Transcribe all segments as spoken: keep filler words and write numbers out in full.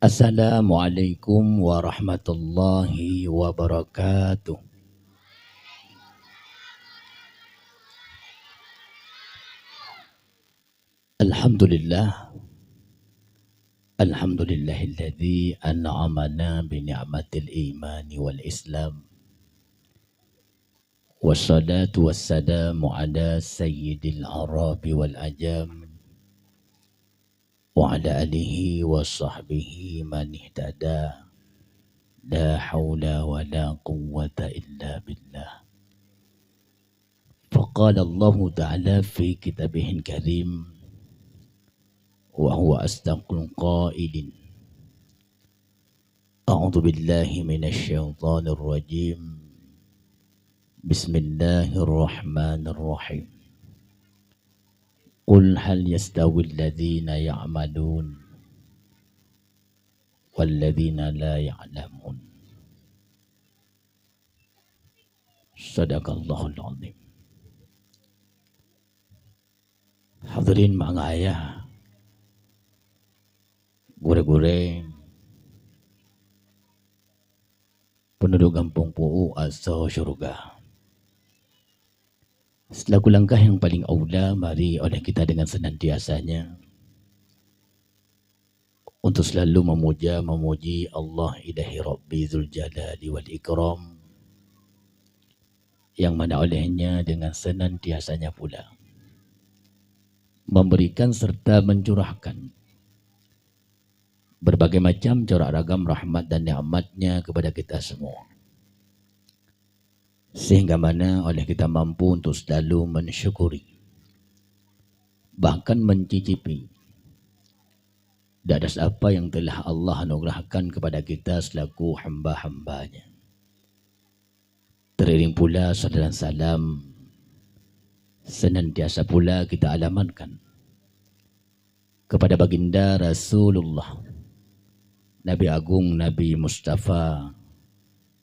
Assalamualaikum warahmatullahi wabarakatuh. Alhamdulillah. Alhamdulillahilladzi an'amana bi ni'matil imani wal islam. Wassalatu wassalamu ala sayyidil arabi wal ajam, wa ala alihi wa sahbihi man ihtada. La haula wa la quwwata illa billah. Faqala Allahu ta'ala fi kitabihil karim, wa huwa asdaqul qailin. A'udzu billahi minasy syaithanir rajim. Bismillahirrahmanirrahim. Qul hal yastawil ladzina ya'malun wal ladzina la ya'lamun. Sadaqallahul azim. Hadirin mak ngon ayah, gurée-gurée, penduduk gampông Pu'u asoe syeuruga. Seulaku langkah nyang paleng aula, mari oleh kita dengan senantiasanya untuk selalu memuja, memuji Allah Ilahi Rabbi Zuljalali wal Ikram, yang mana olehnya dengan senantiasanya pula memberikan serta mencurahkan berbagai macam corak ragam rahmat dan nikmat-Nya kepada kita semua. Sehingga mana oleh kita mampu untuk selalu mensyukuri, bahkan mencicipi di atas apa yang telah Allah anugerahkan kepada kita selaku hamba-hamba-Nya. Teriring pula salawat dan salam senantiasa pula kita alamatkan kepada Baginda Rasulullah, Nabi Agung, Nabi Mustafa,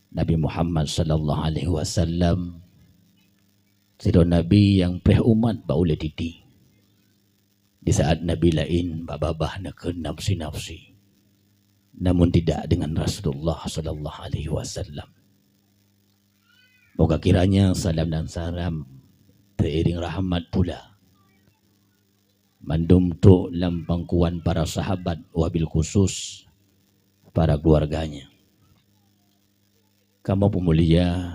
Nabi Muhammad sallallahu alaihi wasallam, sidroe Nabi nyang preh umat bak ulée titi, di saat Nabi laén bak babah neukheun nafsi-nafsi, namun tidak dengan Rasulullah sallallahu alaihi wasallam. Moga kiranya salam dan salam teuiring rahmat pula mandum trok lam pangkuan para sahabat, wabil khusus para keluarganya. Kamoe peumulia,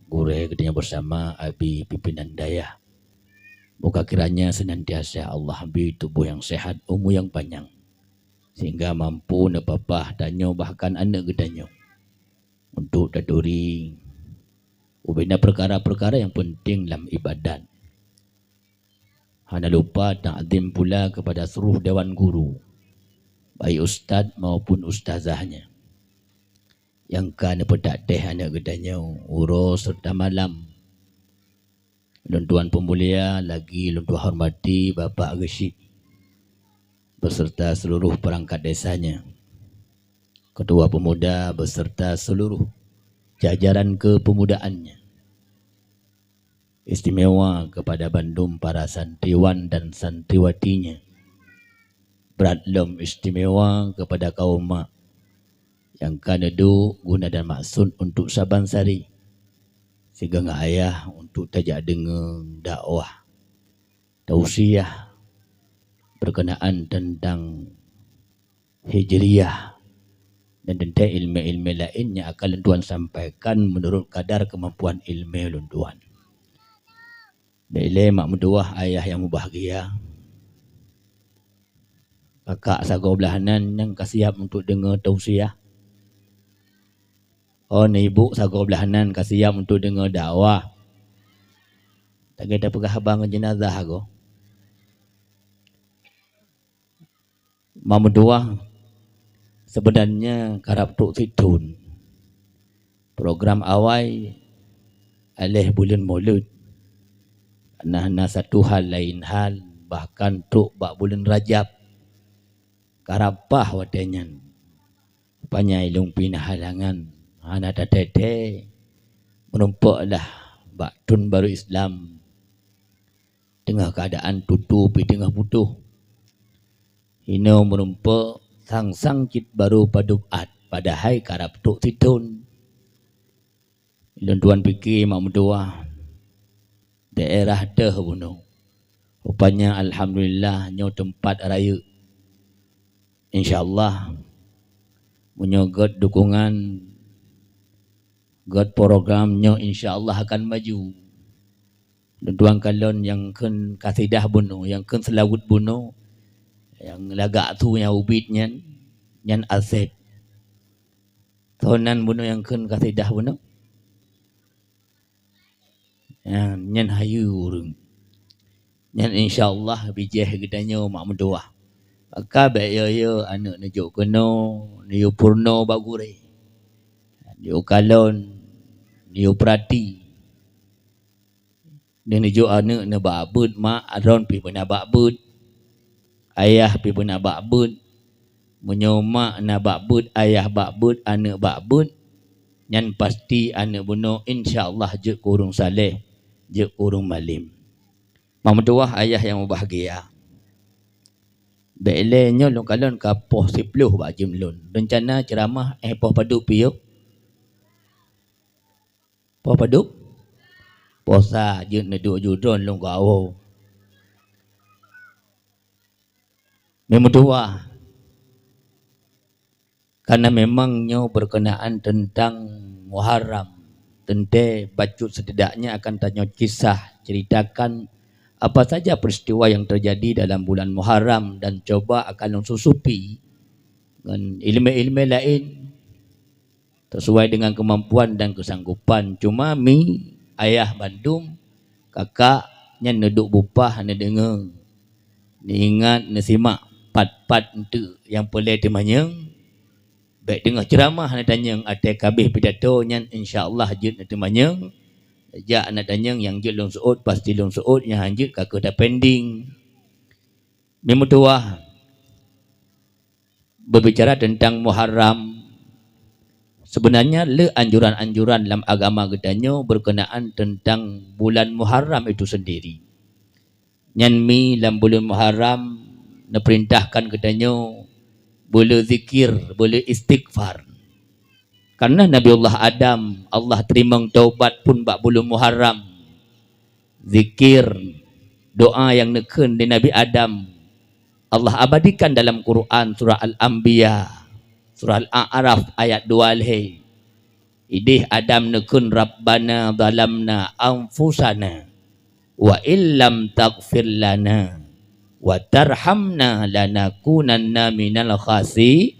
gurée geutanyoe beusama, abi pimpinan dayah. Moga kiranya senantiasa Allah bri tuboh nyang sehat, umu nyang panyang, sehingga mampu neupapah tanyoe bahkan aneuëk geutanyoe untuk taturi ubena peukara-peukara nyang peunteng lam iébadat. Hana lupa takzim pula kepada seluruh dewan guru, baik ustaz maupun ustazahnya, nyang ka neupeutak teh aneuëk geutanyoe uroe serta malam. Lôn tuan peumulia, lagi lôn tuan hormati Bapak Geuchik beserta seluruh perangkat desanya, ketua pemuda beserta seluruh jajaran kepemudaannya. Istimewa kepada bandum para santriwan dan santriwatinya. Brat lom istimewa kepada kaum mak nyang ka neuduek guna dan maksud untuk saban sari, sigoe ngon ayah untuk tajak deungoe dakwah, tausiah berkenaan tentang Hijriyah, dan teuntèe ileumèe-ileumèe laén nyang akan lôn tuan sampaikan meunurot kadar keumampuan ileumèe lôn tuan. Bèk ilèe mak meutuwah, ayah nyang mubahgia, kakak sagoe blaih nan nyang ka siap untuk deungoe tausiah. Oh, ibu sagoe blaih nan ka siap untuk deungoe dakwah. Lagèe tapeugah haba ngon jeunazah goe. Mak meutuwah, sebenarnya karab trok sit thôn. Program awai aléh buleuen Molot. Nah, na satu hal laén hal, bahkan trok bak buleuen Rajab. Karab paih watèe nyan. Panyai lôn pih na halangan, hana tatèe-tèe. Meurumpok lah bak thôn barô Islam. Teungoh keuadaan tutoe pih teungoh putôh. Inoe meurumpok Sang-sang cit barô padub at, padahai karab trok sithon. Lôn tuan pike mak meutuwah, daerah deuh bunoe. Rupanya alhamdulillah nyoe teumpat rayeuk. Insya Allah, meunyoe gét dukungan, gét program nyoe, insya Allah akan maju. Lôn tuan kalon nyang kheun kasidah bunoe, nyang kheun seulaweuet bunoe, nyang lagak su nyang ubit nyan, nyan Asep. Soe nan bunoe nyang kheun kasidah bunoe? Nyan, nyan hayeue ureuëng. Nyan insya Allah bijéh geutanyoe mak meutuwah. Maka bék yo-yo aneuëk neujok keunoe, neuyue peurunoe bak gurée. Neuyue kalon, neuyue peurati. Neuneujok aneuëk neubak beuet, mak, droen pih beuna bak beuet. Ayah pih beuna bak beuet. Meunyoe mak na bak beuet, ayah bak beuet, aneuëk bak beuet, nyan pasti aneuëk bunoe insya Allah jeuet keu ureuëng saleh, jeuet keu ureuëng malem. Mak meutuwah, ayah nyang mubahgia. Bék lé nyoe lôn kalon ka poh siploh bak jeuem lôn. Reuncana ceuramah éh poh padub piôh? Poh padub? Poh sa jeuet neuduek ju droen lôn gawoe. Meutuwah. Karena memang nyoe berkenaan tentang Muharram. Teuntée bacut setidaknya akan tanyoe kisah, ceritakan apa saja peristiwa yang terjadi dalam bulan Muharram dan coba akan lôn susupi ngon ileumé-ileumé laén sesuai dengan kemampuan dan kesanggupan. Cuma mi, ayah bandum, kakak nyan neuduek bupah neudeungoe, neuingat, neusimak pat-pat eunteuk nyang peureulée teumanyong. Bék teungoh ceuramah neutanyong, até ka abéh pidato nyan insya Allah jeuet neuteumanyong. Jak neutanyong nyang jeuet lôn seuôt, pasti lôn seuôt, nyang han jeuet ka keuh tapending. Meutuwah, berbicara tentang Muharram, sebenarnya le anjuran-anjuran lam agama geutanyoe berkenaan tentang bulan Muharram itu sendiri. Nyan mi lam buleuen Muharram neupeurintahkan geutanyoe beuleu zikir, beuleu istighfar. Karena Nabiullah Adam, Allah teurimong taubat pun bak buleuen Muharram. Zikir, doa nyang neukheun lé Nabi Adam, Allah abadikan dalam Quran surah Al-Anbiya, surah Al-A'raf ayat dua lhée. Idéh Adam neukheun, "Rabbana zalamna anfusana wa illam taghfir lana wa tarhamna lanakunanna minal khasi."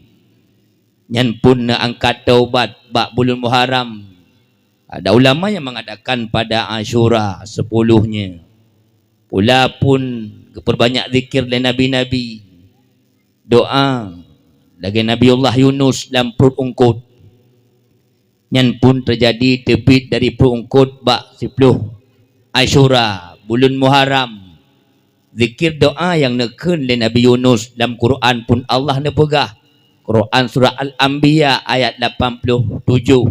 Nyan pun neuangkat taubat bak buleuen Muharram. Ada ulama yang mengatakan pada Asyura sepuluhnya. Pula pun geupeurbanyak zikir lé nabi-nabi. Doa lagée Nabiullah Yunus lam pruet eungkot. Nyan pun teujadi teubiet dari pruet eungkot bak siploh Asyura, buleuen Muharram. Zikir doa nyang neukheun lé Nabi Yunus lam Quran pun Allah neupeugah. Quran surah Al-Anbiya ayat lapan puluh tujoh.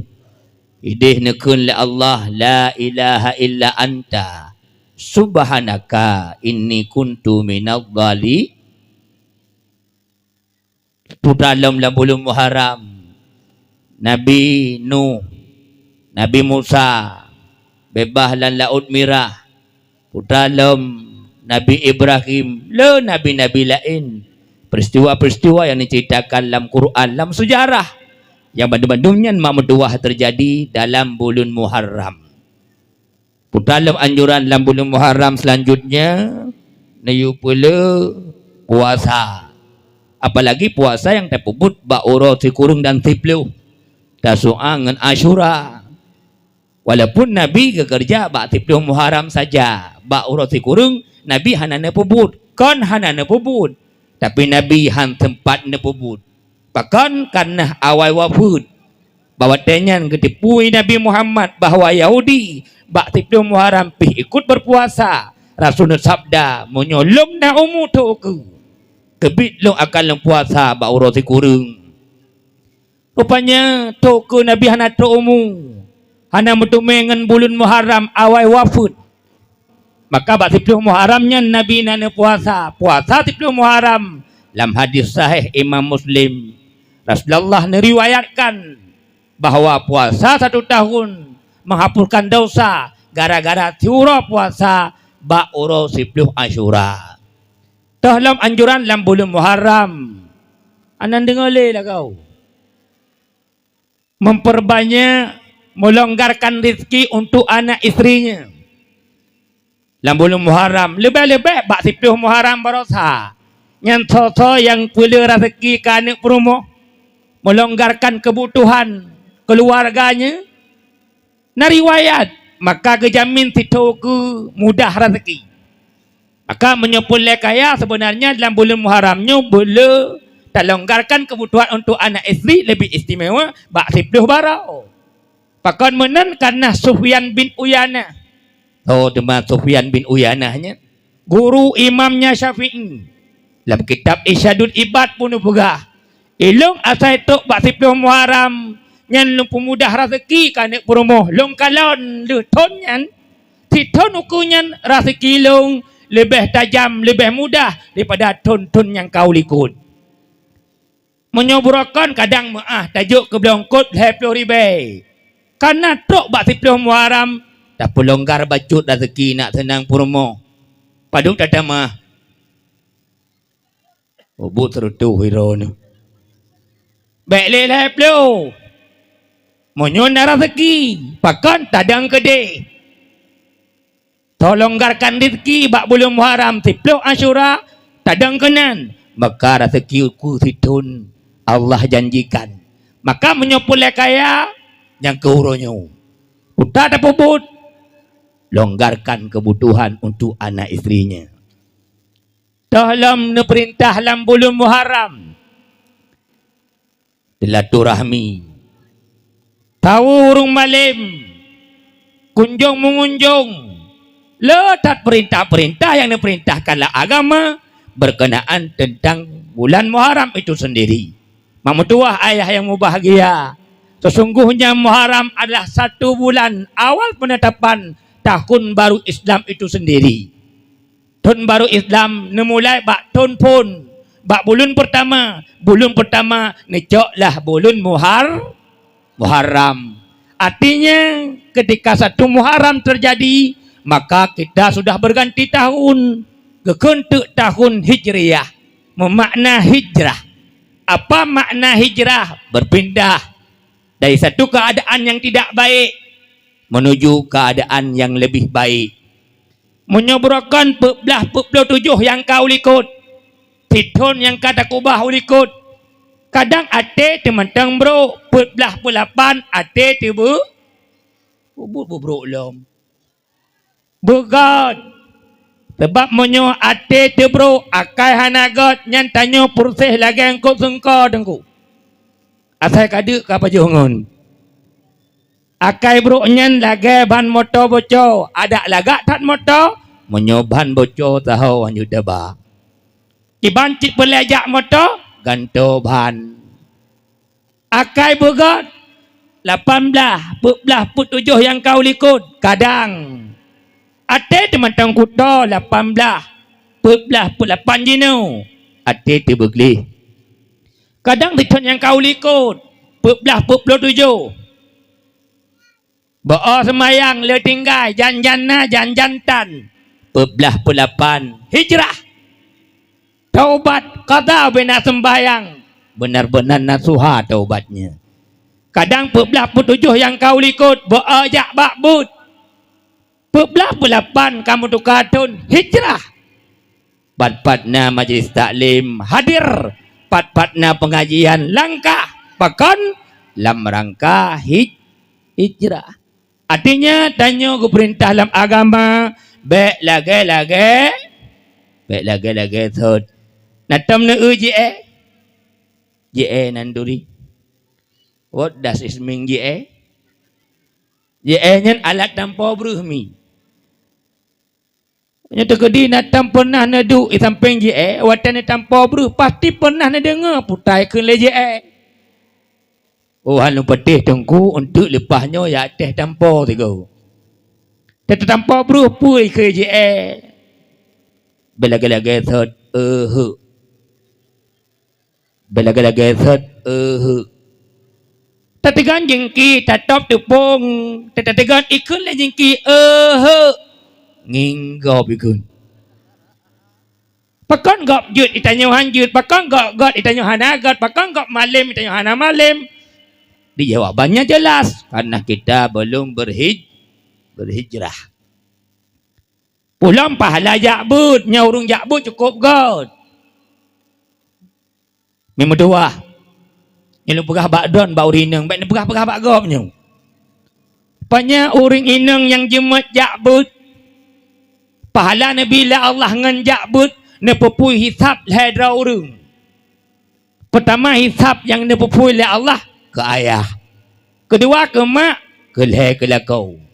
Idéh neukheun lé Allah, "La ilaha illa anta, subhanaka inni kuntu minadh dhali." Putra lom lam buleuen Muharram, Nabi Nuh, Nabi Musa beubaih lam Laôt Mirah. Putra lom Nabi Ibrahim, le nabi-nabi laén. Peristiwa-peristiwa yang diceritakan lam Quran, lam sejarah, yang bandum-bandum nyan mak meutuwah teujadi dalam buleuen Muharram. Putra lom anjuran lam buleuen Muharram selanjutnya, neuyue peuleu puasa. Apalagi puasa nyang tapeubuet bak uroe sikureueng dan siploh, Tasu'a ngon Asyura. Walaupun Nabi geukeureuja bak siploh Muharram saja, bak uroe sikureueng Nabi hana neupeubuet, kon hana neupeubuet, tapi Nabi han teumpat neupeubuet. Pakon? Kareuna awai wafeuet. Bak watée nyan geutipui Nabi Muhammad bahwa Yahudi bak siploh Muharram pih ikut berpuasa. Rasul neusabda, "Meunyoe lôn na umu, toh keuh, teubiet lôn akan lôn puasa bak uroe sikureueng." Rupanya toh keuh Nabi hana trok umu, hana meuteumé ngon buleuen Muharram awai wafeuet. Maka bak siploh Muharram nyan Nabi na neupuasa. Puasa siploh Muharram Lam hadis sahih Imam Muslim, Rasulullah neuriwayatkan bahwa puasa satu tahun menghapuskan dosa gara-gara siuroe puasa bak uroe siploh Asyura. Toh lom anjuran lam buleuen Muharram. Anan deungoe lé lagoe. Memperbanyak melonggarkan rezeki untuk anak istrinya. Lam buleuen Muharram, leubeh-leubeh bak siploh Muharram barosa. Nyan soe-soe nyang peule raseuki keu aneuk peurumoh, melonggarkan keubutuhan keuluwarganya, na riwayat, maka geujamin sithon keu mudah raseuki. Maka meunyoe peureulée kaya, seubeunarnya lam buleuen Muharram nyoe beule talonggarkan keubutuhan untuk anak istri leubeh istimewa bak siploh baroe. Pakon meunan? Kareuna Sufyan bin Uyainah. Soe teuma Sufyan bin Uyainah nyan? Guru imamnya Syafi'i. Lam kitab Irsyadul Ibad pun neupeugah, "Ilôn asai trok bak siploh Muharram nyan lôn peumudah raseuki keu aneuk peurumoh lôn kalon lheueh thon nyan, sithon ukeue nyan raseuki lôn leubeh tajam, leubeh mudah daripada thon-thon nyang ka u likot." Meunyoe buroe kon kadang meuáh tajok keu bloe eungkot lhée ploh ribée. Kareuna trok bak siploh Muharram, tapeulonggar bacut raseuki nak seunang peurumoh. Padub tatamah? Ubit seureutôh uroe nyoe. Bék lé lhée ploh. Meunyoe na raseuki, pakon tadong keudeh. Tolonggarkan rezeki bak buleuen Muharram siploh Asyura, tadong keunan, maka raseuki ukeue sithon Allah janjikan. Maka meunyoe peureulée kaya, nyang keu uroe nyoe. Peue tapeubuet? Longgarkan keubutuhan untuk anak istrinya. Toh lom neupeurintah lam buleuen Muharram. Silaturahmi, tawoe ureuëng malém, kunjong meungunjong, le that peurintah-peurintah nyang neupeurintahkan lam agama berkenaan teuntang bulan Muharram itu sendiri. Mak meutuwah ayah nyang mubahgia, sesungguhnya Muharram adalah satu bulan awal penetapan tahun baru Islam itu sendiri. Thon baru Islam neumulai bak thon phon, bak buleuen peurtama. Buleuen peurtama neucok lah buleuen Muhar-, Muharram. Artinya, ketika satu Muharram terjadi, maka kita sudah berganti tahun, geukheun teuk tahun Hijriah, meumakna hijrah. Apa makna hijrah? Berpindah dari satu keadaan yang tidak baik menuju keadaan yang lebih baik. Meunyoe buroe kon peuet blaih peuet ploh tujoh nyang ka u likot, sithon nyang ka takeubah u likot, kadang até teumantong brok, peuet blaih peuet lapan até teubeu-, bubut beubrok lom. Beugöt. Sabab meunyoe até teubrok, akai hana göt, nyan tanyoe peuruséh lagée eungkot seungko, Teungku. Asai ka deuk ka pajoh ngon. Akai brok nyan lagée ban moto boco, adak lagak that moto, meunyoe ban boco saho hanjeuet daba. Kiban cit peureulée jak moto, gantoe ban. Akai beugöt, lapan blaih, peuet blaih peuet tujoh nyang ka u likot, kadang. Até teumantong kuto, lapan blaih, peuet blaih peuet lapan jinoe, até teubeugleh. Kadang sithon nyang ka u likot, peuet blaih peuet ploh tujoh. Beu-o seumayang le tinggai, jan-jan na, jan-jan tan. Peuet blaih peuet lapan, hijrah. Taubat, qadha bina seumbahyang, beuna-beuna nasuha taubatnya. Kadang peuet blaih peuet tujoh nyang ka u likot, beu-o jak bak buet. Peuet blaih peuet lapan ka meutuka thon, hijrah. Pat-pat na majlis taklim, hadir. Pat-pat na pengajian, langkah. Pakon? Lam rangka hij-, hijrah. Artinya, tanyoe geupeurintah lam agama, bék lagée-lagée, bék lagée-lagée thot. Na tom neueu jiéh? Jiéh nan turi. What does it mean, jiéh? Jiéh nyan alat tampo breuh mi. Nyoe teukeudi na tom peunah neuduek di sampéng jiéh, watée neutampo breuh, pasti peunah neudeungoe putai kheun lé jiéh. Oh, han lôn patéh Teungku, eunteuk leupah nyoe jak teuh tampo sigoe. Teutampo breuh peue kheun jiéh. Bék lagée-lagée thot, euheuek. Bèk lagèe-lagèe sot, eh. Tateugon jingki, tatôb teupông, ta-, tateugon ikheun lé jingki, eh. Ngieng gob ikheun. Pakon gob jeuet, itanyoe han jeuet, pakon gob gèt, itanyoe hana gèt, pakon gob malém, itanyoe hana malém. Di jawabannya jelas, karena kita belum berhij-, berhijrah. Peulom pahala jak beuet, nyoe ureueng jak beuet cukôp gèt. Meutuwah. Nyoe lôn peugah bak droen, bak ureueng inong, bèk neupeugah-peugah bak gob nyoe. Panya ureueng inong nyang jeuet jak beuet, pahala neubri lé Allah ngon jak beuet, neupeupui hisab lhèe droe ureueng. Peutama hisab nyang neupeupui lé Allah keu ayah. Keudua keu mak, keu lhèe keu lakoe.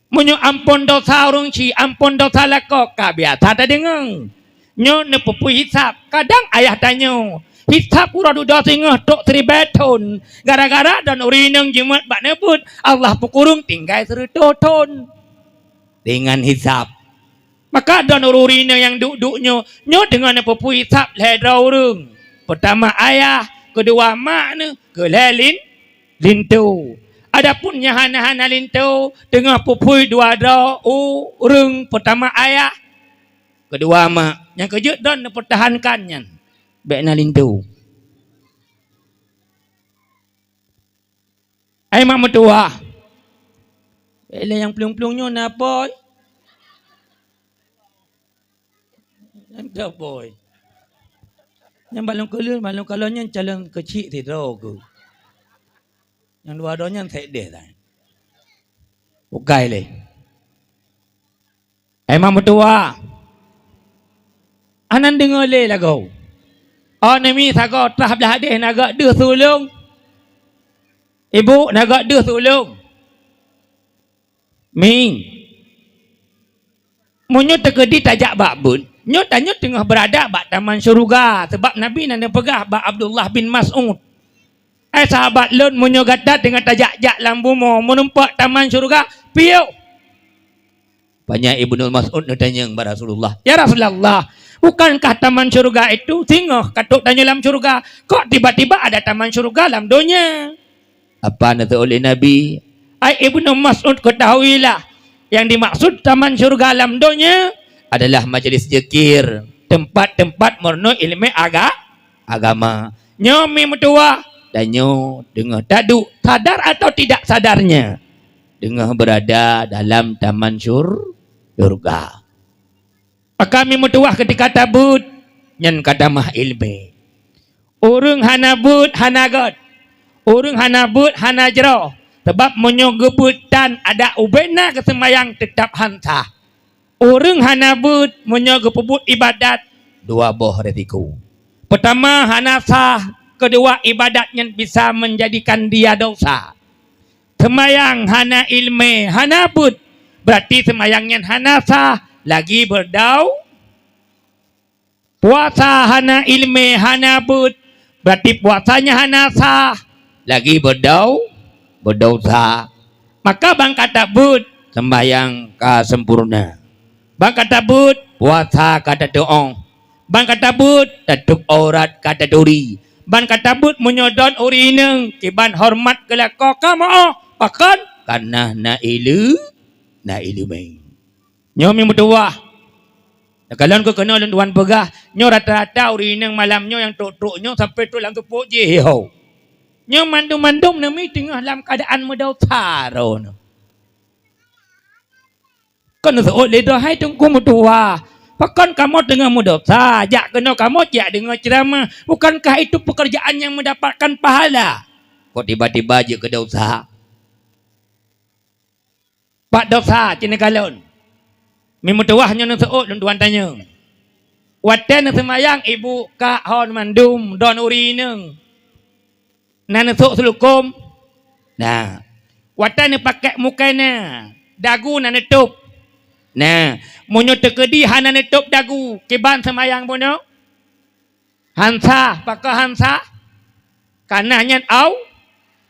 Meunyoe amphon desya ureueng chik, amphon desya lakoe, ka biasa tadeungoe. Nyoe neupeupui hisab, kadang ayah tanyoe, "Hisab uroe dudoe singoh trôk siribèe thôn, gara-gara droen ureueng inong jeuet bak neubeuet, Allah peukureueng tinggai sireutôh thôn." Deungon hisab. Maka droen ureueng inong nyang duek-duek nyoe, nyoe teungoh neupeupui hisab lhèe droe ureueng. Peutama ayah, keudua mak neuh, keu lhèe lin-, linto. Adapun nyang hana-hana linto, teungoh peupui dua droe ureueng, peutama ayah, keudua mak. Nyang keujeuet droen neupeutahankan nyan, bèk na linto. Hai mak meutuwah. Bèk lé nyang plueng-plueng nyoe na pôi. Nyan ka pôi. Nyang bak lôn keulheueh, bak lôn kalon nyan calon keuchik sidroe keuh. Nyang dua droe nyan sèk deh that. Bukai lé. Hai mak meutuwah. Hana deungoe lé lagoe. Oh, neumi sagoe trah blah deh na gèt deuh su lôn. Ibu, na gèt deuh su lôn. Mi. Meunyoe teukeudi tajak bak beuet, nyoe tanyoe teungoh beurada bak taman syeuruga, sabab Nabi na neupeugah bak Abdullah bin Mas'ud, "Hai sahabat lôn, meunyoe gata teungoh tajak-jak lam bumoe meurumpok taman syeuruga, piôh." Panya Ibnu Mas'ud neutanyong bak Rasulullah, "Ya Rasulullah, bukankah taman syeuruga itu singoh ka trôk tanyoe lam syeuruga? Kok tiba-tiba ada taman syeuruga lam donya?" Apa neuseuôt lé Nabi? Hai Ibnu Mas'ud, ketahuilah, yang dimaksud taman syeuruga lam donya adalah majlis zikir, tempat-tempat meurunoe ileumèe aga-, agama. Nyoe mi meutuwah, tanyoe teungoh taduek, sadar atau tidak sadarnya, teungoh beurada dalam taman syur-, syeuruga. Maka mi meutuwah keutika tabeuet, nyan ka tamah ileumèe. Ureueng hana beuet, hana gèt. Ureueng hana beuet, hana jroh. Sabab meunyoe geubeuet tan adak ubena geuseumayang, teutab han sah. Ureueng hana beuet, meunyoe geupeubuet iébadat, dua boh risiko. Peutama, hana sah. Keudua, iébadat nyan bisa meunjadikan dia desya. Seumayang hana ileumèe, hana beuet, beurati seumayang nyan hana sah, lagi beudau-, puasa hana ileumèe, hana beuet, beurati puasa nyan hana sah, lagi beudau-, beudesya. Maka ban ka tabeuet, seumayang ka sempurna. Ban ka tabeuet, puasa ka tatu'oh. Ban ka tabeuet, tatôb aurat ka taturi. Ban ka tabeuet, meunyoe droen ureueng inong, kiban horeumat keu lakoe ka meu'oh, pakon? Kareuna na ileu-, na ileumèe. Nyoe mi meutuwah. Kalon keuh keunoe lôn tuan peugah, nyoe rata-rata ureueng inong malam nyoe nyang trôk-trôk nyoe sampoe trôk lam seupôt jih ho. Nyoe mandum-mandum neumi teungoh lam keuadaan meudesya droeneuh. Kon neuseuôt lé droe, "Hai Teungku meutuwah, pakon kamoe teungoh meudesya, jak keunoe kamoe jak deungoe ceuramah, bukankah itu pekerjaan nyang meudapatkan pahala? Kok tiba-tiba jeuet keu desya?" Bak desya cit neukalon. Mi meutuwah nyoe neuseuôt lôn tuan tanyong. Watèe neuseumayang ibu, kak, hon mandum droen ureueng inong. Na neusôk seulukôm? Na. Watèe neupakèk mukena, dagu na neutôb? Na. Meunyoe teukeudi hana neutôb dagu, kiban seumayang bunoe? Han sah. Pakon han sah? Kareuna nyan au-,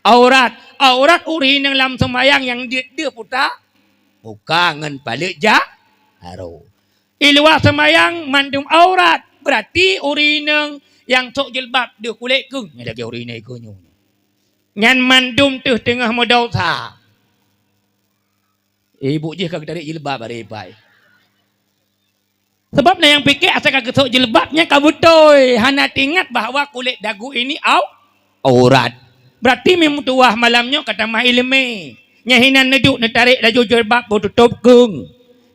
aurat. Aurat ureueng inong lam seumayang nyang jeuet deuh puta muka ngon paleuet ja-, jaroe. I luwa seumayang mandum aurat, beurati ureueng inong Nyang sôk jilbab deuh kulét keueng, nyan lagèe ureueng inong keuh nyoe. Nyan mandum teuh teungoh meudesya. Ibu jih ka geutarek jilbab, barô ipai. Sabab na nyang pike asai ka geusôk jilbab nyan ka beutôi, hana teuingat bahwa kulét dagu ini au-, aurat. Berarti mi meutuwah malam nyoe ka tamah ileumèe. Nyan hinan neuduek neutarek laju jilbab beututôb keueng.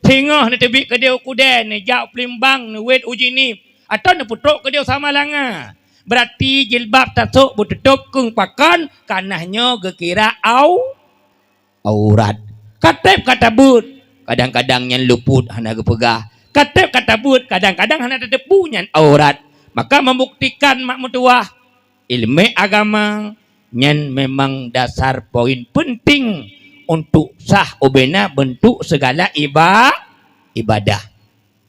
Singoh neuteubiet keudéh u Kudèe, neujak u Palembang, neuwét u Jeunieb, atawa neupeutrok keudéh u Samalanga. Berarti jilbab tasôk beututôb keueng pakon, ka na nyoe geukira au-, aurat. Ka trép ka tabeuet, kadang-kadang nyan luput hana geupeugah. Ka trép ka tabeuet, kadang-kadang hana tateupeue nyan aurat. Maka membuktikan mak meutuwah, ileumèe agama nyan memang dasar poin penting untuk sah ubena bentuk segala iba-, ibadah.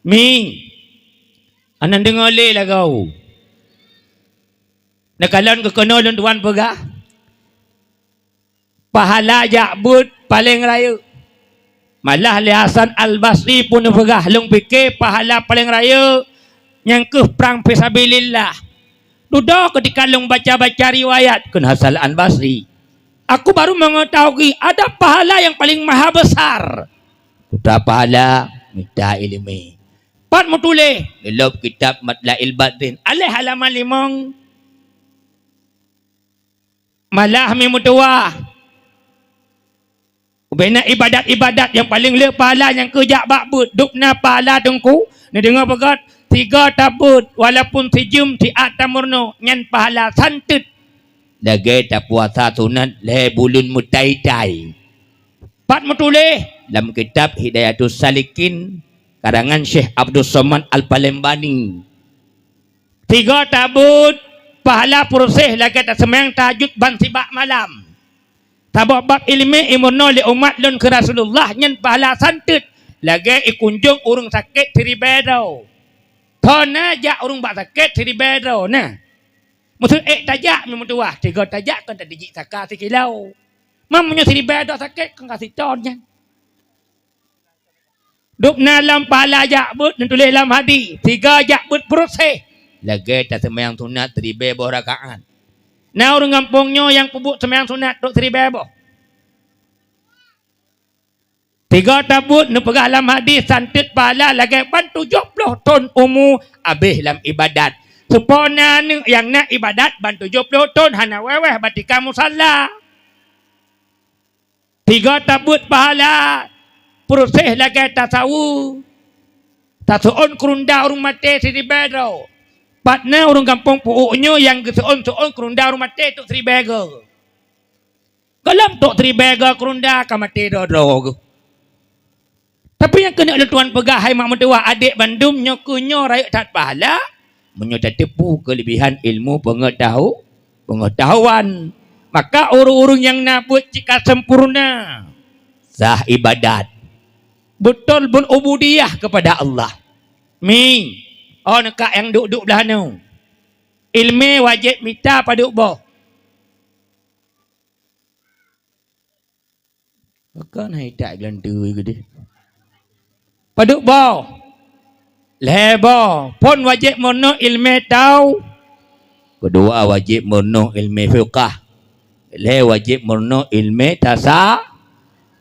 Mi, aneuk deungoe lé lagoe. Neukalon keu keunoe lôn tuan peugah, pahala jak beuet paleng rayeuk. Malah lé Hasan Al-Basri pun neupeugah, "Lôn pike pahala paleng rayeuk nyan keuh prang fisabilillah." Dudoe keutika lôn baca-baca riwayat, kheun Hasan Al-Basri, "Aku baru mengetahui ada pahala yang paling maha besar." Kuta pahala, mita ileumèe. Pat meutuléh, leulob kitab Matla'il Badrin, aléh halaman limong. Malah mi meutuwah, ubena ibadat-ibadat nyang paleng le pahala nyang keu jak bak beuet, dub na pahala teungku. Neudeungoe beugöt, sigoe tabeuet, walaupun sijeuem siat tameurunoe, nyan pahala santeut. Lagèe tapuasa sunat lhèe buleuen meutai-tai. Pat meutuléh lam kitab Hidayatus Salikin, karangan Syekh Abdus Somad Al-Palembani. Sigoe tabeuet pahala peureuseh lagèe taseumayang tahajud ban sibak malam. Sabab bab ileumèe imeurunoe lé umat lôn keu Rasulullah nyan pahala santeut lagèe ikunjong ureueng sakét siribèe droe. Thon na jak ureueng bak sakét siribèe droe na. Meuseuôt ék tajak mi meutuwah, sigoe tajak kon tadijik saka sikilo. Man meunyoe siribèe droe sakét kon ka sithon nyan. Dub na lam pahala jak beuet neutuléh lam hadih, sigoe jak beuet peureuseh lagèe taseumayang sunat siribèe boh rakaat. Na ureueng gampông nyoe nyang peubuet seumayang sunat trok siribèe boh. Sigoe tabeuet neupeugah lam hadih santeut pahala lagèe ban tujoh ploh thon umu abéh lam ibadat. Seupôt na aneuk nyang na ibadat ban tujoh ploh thon hana wèh-wèh bak tika musala. Sigoe tabeuet pahala peureuseh lagèe tasaweue, taseuôn keureunda ureueng maté siribèe droe. Pat na ureueng gampông Peu'uek nyoe nyang geuseuôn-seuôn keureunda ureueng maté trok siribèe goe. Gohlom trok siribèe goe keureunda ka maté droe-droe geuh. Tapi nyang keuneuk lôn tuan peugah, hai mak meutuwah, adék bandum, nyoe keuh nyoe rayeuk that pahala, meunyoe tateupeue keuleubihan ilmu peungeutahu-, peungeutahuan. Maka ureueng-ureueng nyang na beuet cit ka sempurna, sah ibadat, beutôi beunubudiyah keupada Allah. Mi, oh neukak nyang duek-duek blah nyoe. Ileumèe wajéb mita padub boh. Pakon hai that geulanteue geudeh? Padub boh? Lhèe boh. Phôn wajéb meurunoe ileumèe tau-, keudua wajéb meurunoe ileumèe fiqah. Lhèe wajéb meurunoe ileumèe tasa-,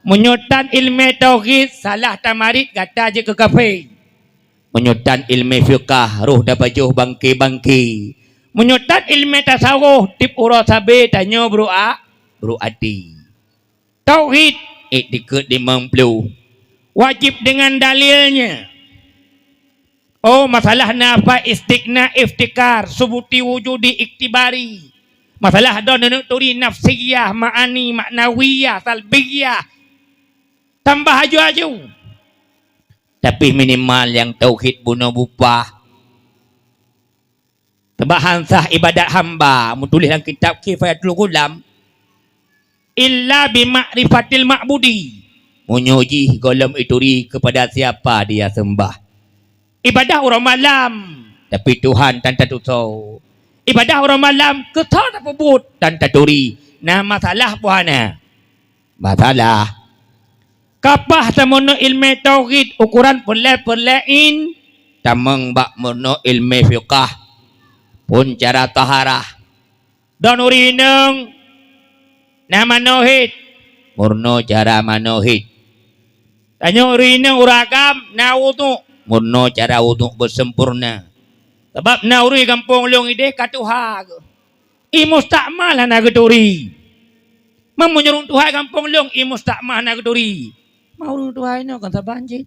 meunyoe tan ileumèe tauhid, salah tamarit gata jeuet keu kafé. Meunyoe tan ileumèe fiqah, roh tapajoh bangke-bangke. Meunyoe tan ileumèe tasawôh, tiep uroe sabé tanyoe brôk a-, brôk até. Tauhid, iktikeuet limong ploh. Wajéb deungon dalilnya. Oh, masalah nafa, istighna, iftikhar, subuti, wujudi, iktibari. Masalah droe neuneuk turi nafsiyah, ma'ani, ma'nawiyah, salbiyah. Tambah aju-aju. Tapi minimal nyang tauhid bunoe bupah. Sabab han sah ibadat hamba, meutuléh lam kitab Kifayatul Ghulam, "Illa bi ma'rifatil ma'budi." Meunyoe jih gohlom ituri keupada siapa dia seumbah. Ibadah uroe malam, tapi Tuhan tan tatusoe. Ibadah uroe malam, keu soe tapeubuet tan taturi. Na masalah buhana. Masalah. Kapah tameurunoe ileumèe tauhid, ukoran peureulèe-peureulèe in, tamong bak meurunoe ileumèe fiqah. Phon cara taharah. Don ureuëng inong na manoe hét, meurunoe cara manoe hét. Tanyoe ureuëng inong ureuëng agam na wudhuk, meurunoe cara wudhuk beusempurna. Sabab na ureuëng gampông lôn idéh ka tuha geuh. Ié mustakmal hana geuturi. Meunyoe ureuëng tuha gampông lôn ié mustakmal hana geuturi. Ma ureuëng tuha inoe kan saban cit.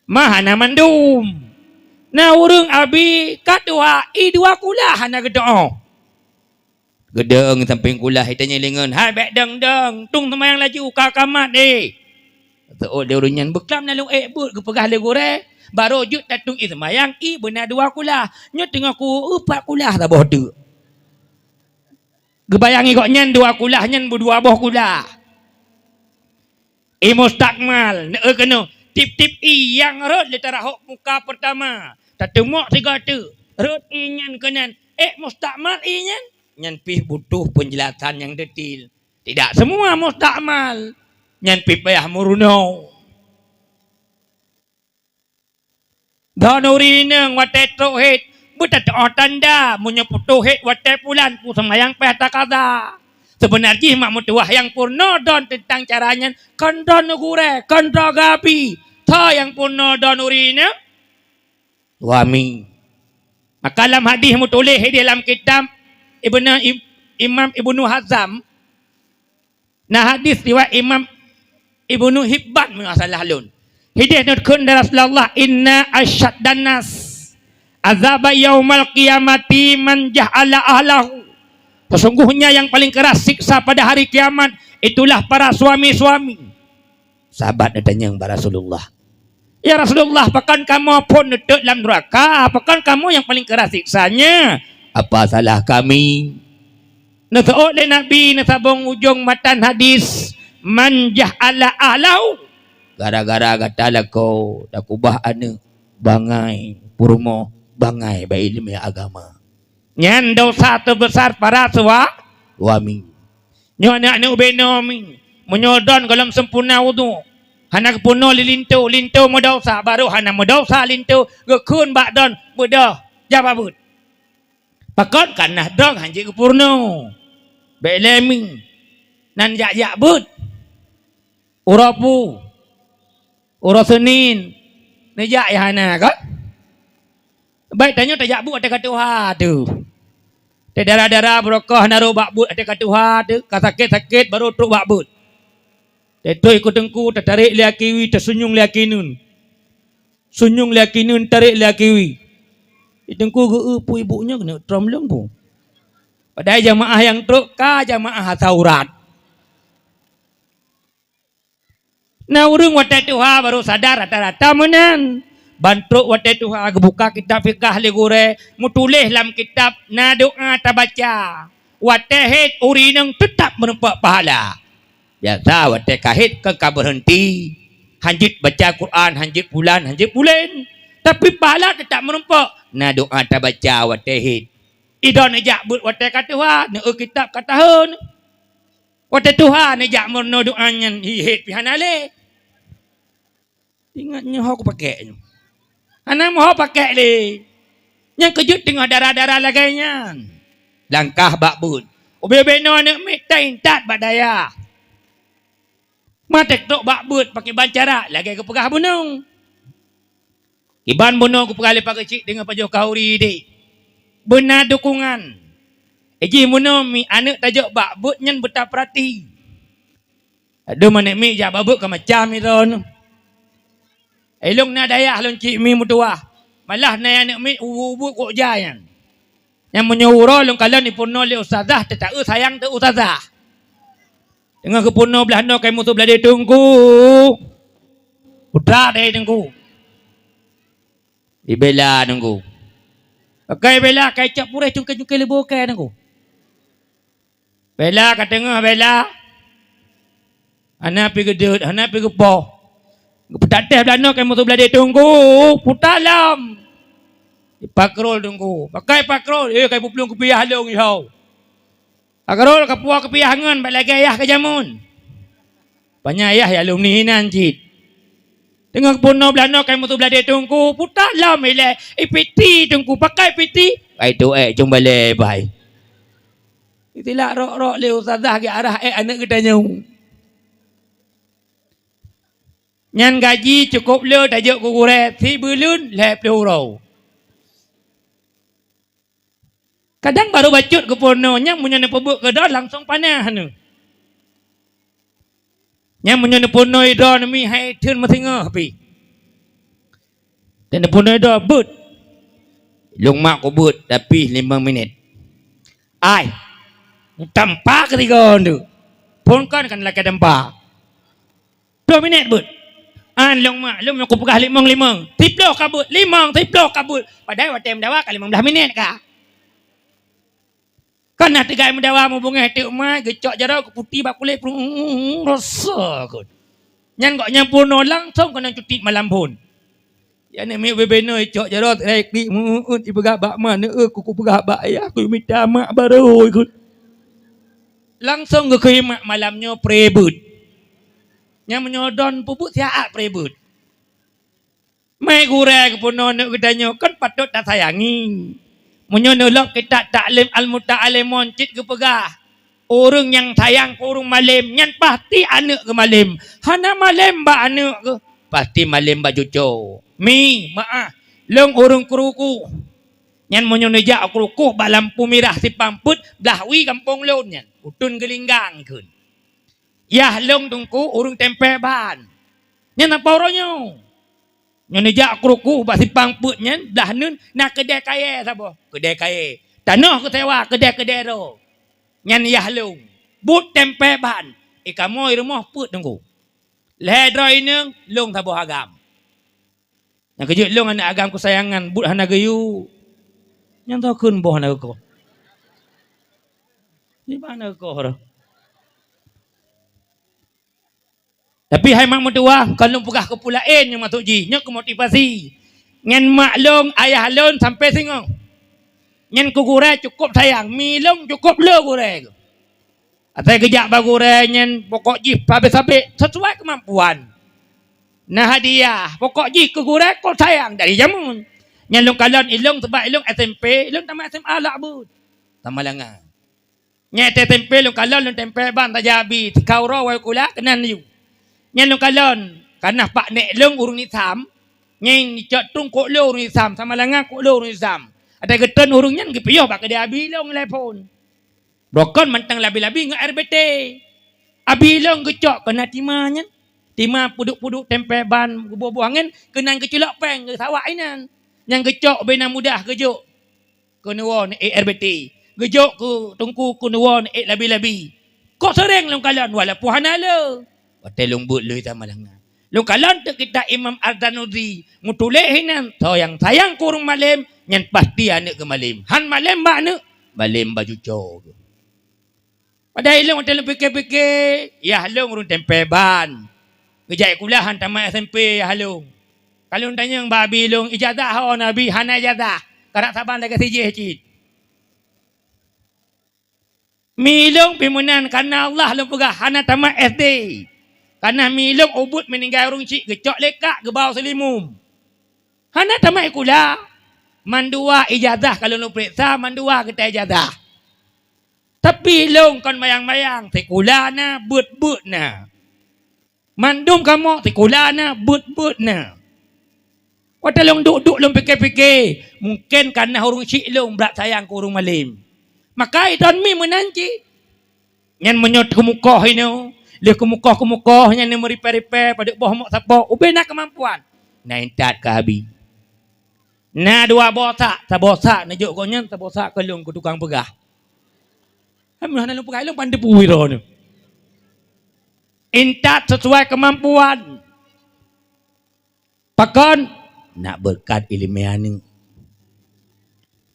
Ma hana mandum. Na ureuëng abi ka tuha ié dua kulah hana geuteuôh. Geudong sampéng kulah, itanyong lé ngon, "Hai bék dong-dong, tueng seumayang laju, ka kamat deh." Teuôt lé ureuëng nyan, "Beuklam na lôn ék beuet," geupeugah lé gurée, "barô jeuet tatueng ié seumayang, ié beuna dua kulah. Nyoe teungoh ku-, upat kulah saboh teuk." Geubayangi gobnyan dua kulah nyan beudua boh kulah. Ié mustakmal, neueu keunoe, tieb-tieb ié nyang rhot lé tarahok muka peurtama, tateumok sigoe teuk, rhot ié nyan keunan, ék mustakmal ié nyan? Nyan pih butuh peunjeulasan nyang detail. Tidak semua mustakmal nyan pih payah meurunoe. Droeneuh ureuëng inong watée trok hét, beutateuôh tanda, meunyoe putôh hét watée pulan, peue seumayang payah takaza. Seubeuna jih mak meutuwah nyang peurunoe droen teuntang cara nyan, kon droeneuh gurée, kon droe geuabi. Soe nyang peurunoe droeneuh ureuëng inong? Suami. Maka lam hadih meutuléh idéh lam kitab Ibnu, Im-, Imam Ibnu Hazam, na hadih riwayat Imam Ibnu Hibban, meunyoe salah lôn. Idéh neukheun dari Rasulullah, "Inna asyaddan nas azaba yaumal qiyamati man ja'ala ahlahu." Sesungguhnya yang paling keras siksa pada hari kiamat itulah para suami-suami. Sahabat neutanyong bak Rasulullah, "Ya Rasulullah, pakon kamoe phon neuteuek lam nuraka? Pakon kamoe nyang paleng keura siksanya? Apa salah kami?" Neuseuôt lé Nabi neusabong ujong matan hadis, "Man ja'ala ahlahu." Gara-gara gata lakoe takubah aneuëk bangai peurumoh, bangai bak iéleumé agama. Nyan desya teubesar para sua-, suami. Nyoe aneuëk-aneuëk ubé nomi, meunyoe don gohlom sempurna udhu, hana geupeurunoe lé linto, linto meudesya, barô hana meudesya linto, geukheun bak don, "Beudôh, jak bak beuet." Pakon? Kareuna don hanjeuet geupeurunoe. Bék lé mi, nan jak-jak beuet. Uroe pu, uroe Seunin, neujak ya hana kan? Baik tanyoe tajak beuet watée ka tuha teuh. Teuh dara-dara beureukoh na rôh bak beuet watée ka tuha teuh, ka sakét-sakét barô trok bak beuet. Teuh ikot teungku teutarek lé akiwi, teusunyueng lé akineun. Sunyueng lé akineun, tarek lé akiwi. Di teungku geu-eu peue ibu nyoe keuneuk trom leueng pu. Padahai jamaah nyang trok ka jamaah asa urat. Na ureuëng watée tuha barô sadar rata-rata meunan. Ban trok watée tuha geubuka kitab fikah lé gurée, meutuléh lam kitab na doá tabaca. Watée hét ureuëng inong teutab meurumpok pahala. Biasa watée ka hét kon ka beureunti, hanjeuet baca Quran, hanjeuet pulan, hanjeuet pulen. Tapi pahala teutab meurumpok, na doá tabaca watée hét. Idon neujak beuet watée ka tuha, neueu kitab ka tahon. Watée tuha neujak meurunoe doá nyan hi hét pih hana lé. Ingat nyoe ho kupakék nyoe. Hana meuho pakék lé. Nyang keujeuet teungoh dara-dara lagée nyan. Langkah bak beuet. Ubé-ubé noe aneuëk miet taintat bak dayah. Maté trok bak beuet pakiban cara lagée geupeugah bunoe. Kiban bunoe geupeugah lé Pak Geuchik deungon pajoh kahuri deh. Beuna dukungan. Iji bunoe mi aneuëk tajok bak beuet nyan beuta peurati. Adoe, aneuëk miet jak bak beuet ka macam droeneuh. Ilong na dayah lôn cit mi meutuwah. Malah na aneuëk miet ubu-ubu kok jai nyan. Nyang meunyoe uroe lôn kalon ipeurunoe lé ustazah, teutaeu sayang teuh ustazah. Teungoh geupeurunoe blaih noe kai musoh bladé teungku. Putra deh teungku. Ibela teungku. Pakai bela kai cok pureh cungke-cungke leubô kai teungku. Bela ka teungoh bela. Hana pi geudeuet, hana pi geupoh. Geupeutateh blaih noe kai musoh bladé teungku, puta lom. Ipakrol teungku. Pakai pakrol, eh kai peuplueng keupiah lôn iho. Pakrol kapuwoe keupiah ngon bak lagée yah keu jameun. Panya yah ya alumni hinan cit. Teungoh peurunoe blaih noe kai musoh bladé teungku, puta lom ilée, ipiti teungku, pakai piti. Ai tu ék cung balée bai. Itilak rok-rok lé ustazah geuarah ék aneuëk geutanyoe. Nyan gaji cukôp le tajok keu gurée, sibuleuen lhée ploh uroe. Kadang barô bacut geupeurunoe, nyan meunyoe neupeubuet keudroe langsong panah neuh. Nyan meunyoe neupeurunoe droe neumi hai theun meusingoh pih. Dan neupeurunoe droe beuet. Lôn mak kubeuet tapi limong minét. Ai, tampa keutiga nyoe. Phon kon kan lakée tampa. Ploh minét beuet. An lôn mak, lôn nyang kupeugah limong-limong. Siploh ka beuet, limong, siploh ka beuet. Padahai watée meudawa ka limong blaih minét ka. Kan na teugai meudawa meubungéh teuk mai, geucok jaroe geuputi bak kulét, prung, rasa kot. Nyan gobnyan peurunoe langsong keunan cuti malam phon. Ya, ni miet bebe noe cok jaroe, rai klik, meueut, ipeugah bak ma, neueu, kuku peugah bak ayah, ku mita mak barô ikut. Langsong geukheun mak malam nyoe pré beuet. Nyang meunyoe don peubuet siat pré beuet. Mai gurée geupeurunoe aneuëk geutanyoe kan patôt tasayangi. Meunyoe neulok kitab Ta'lim Al-Muta'allimon cit geupeugah, ureuëng nyang sayang keu ureuëng malém, nyan pasti aneuëk geuh malém. Hana malém bak aneuëk geuh, pasti malém bak cucoe. Mi, meu'ah, lôn ureuëng keuruku. Nyan meunyoe neujak keuruku bak lampu mirah simpang peuet, blaih wie gampông lôn nyan, uteuen geulinggang kheun. Yah lôn teungku ureuëng tempé ban. Nyan apa uroe nyoe? Nyoe neujak keuruku bak simpang peuet nyan, blaih neuen na keudée kayée saboh. Keudée kayée. Tanoh geusewa keudée-keudée droe. Nyan yah lôn. Buet tempé ban. Ikamoe rumoh peuet teungku. Lhée droe ineueng, lôn saboh agam. Nyang keujeuet lôn aneuëk agam keusayangan, buet hana geuyue. Nyang tokheun boh hana geukoh. Di mana geukoh roh? Tapi hai mak meutuwah, kon lôn peugah keu peue laén nyang maksud jih, nyoe keu motivasi. Nyan mak lôn, ayah lôn sampai singoh. Nyan keu gurée cukôp sayang, mi lôn cukôp le gurée. Asai geujak bak gurée nyan pokok jih pabé-sabé sesuai keumampuan. Na hadiah, pokok jih keu gurée kon sayang dari jameun. Nyan lôn kalon ilong, sabab ilong S M P, ilong tamat S M A lak buet. Tamalanga. Nyan S M P lôn kalon lôn tempé ban tajak abi, sikau roe wai kula keunan yue. Nyan lôn kalon, kana pak nek lôn ureuëng Islam, nyan icok trung kok lôn ureuëng Islam, Samalanga kok lôn ureuëng Islam. Ada geuton ureuëng nyan geupiôh bak keudée abi lôn lé phon. Brokon mantong labi-labi ngon R B T. Abi lôn geucok keunan tima nyan. Tima puduk-puduk tempé ban geuboh-boh angén keunan geuculok péng geusawak inan. Nyang geucok bina mudah geujok keuneuen ék R B T. Geujok keu teungku keuneuen ék labi-labi. Kok seuréng lôn kalon walaupun hana le. Watée lôn buet lé sama langa. Lôn kalon teuk kitab Imam Al-Tarnuzi, meutuléh hinan, soe nyang sayang keu ureuëng malém, nyan pasti aneuëk geuh malém. Han malém bak aneuëk, malém bak cucoe geuh. Padahai ilong watée lôn pike-pike, yah lôn ureuëng tempé ban. Geujak kuliah han tamat S M P yah lôn. Ka lôn tanyong bak abi lôn, ijazah ho na abi, hana ijazah. Karab saban lagée sijih cit. Mi lôn pih meunan, kana Allah lôn peugah hana tamat S D. Kana mi lôn ubit meuninggai ureuëng chik geucok lé kak geubau seulimum. Hana tamat sikula. Mandua ijazah ka lôn peuriksa, mandua geutai ijazah. Tapi lôn kon mayang-mayang, sikula na, beuet-beuet na. Mandum kamoe sikula na, beuet-beuet na. Watée lôn duek-duek lôn pike-pike, mungken kana ureuëng chik lôn brat sayang keu ureuëng malém. Maka iton mi meunan cit. Nyan meunyoe keumukoh inoe, lheueh keumukoh-keumukoh nyan neumeuripée-ripée padub boh mok sapo, ubé na keumampuan. Na intat keu abi. Na dua boh sak, saboh sak neujok gobnyan, saboh sak keu lôn keu tukang peugah. Hana lôn peugah, lôn pandai peue droeneuh. Intat sesuai keumampuan. Pakon? Nak beureukat iéleumé aneuëk.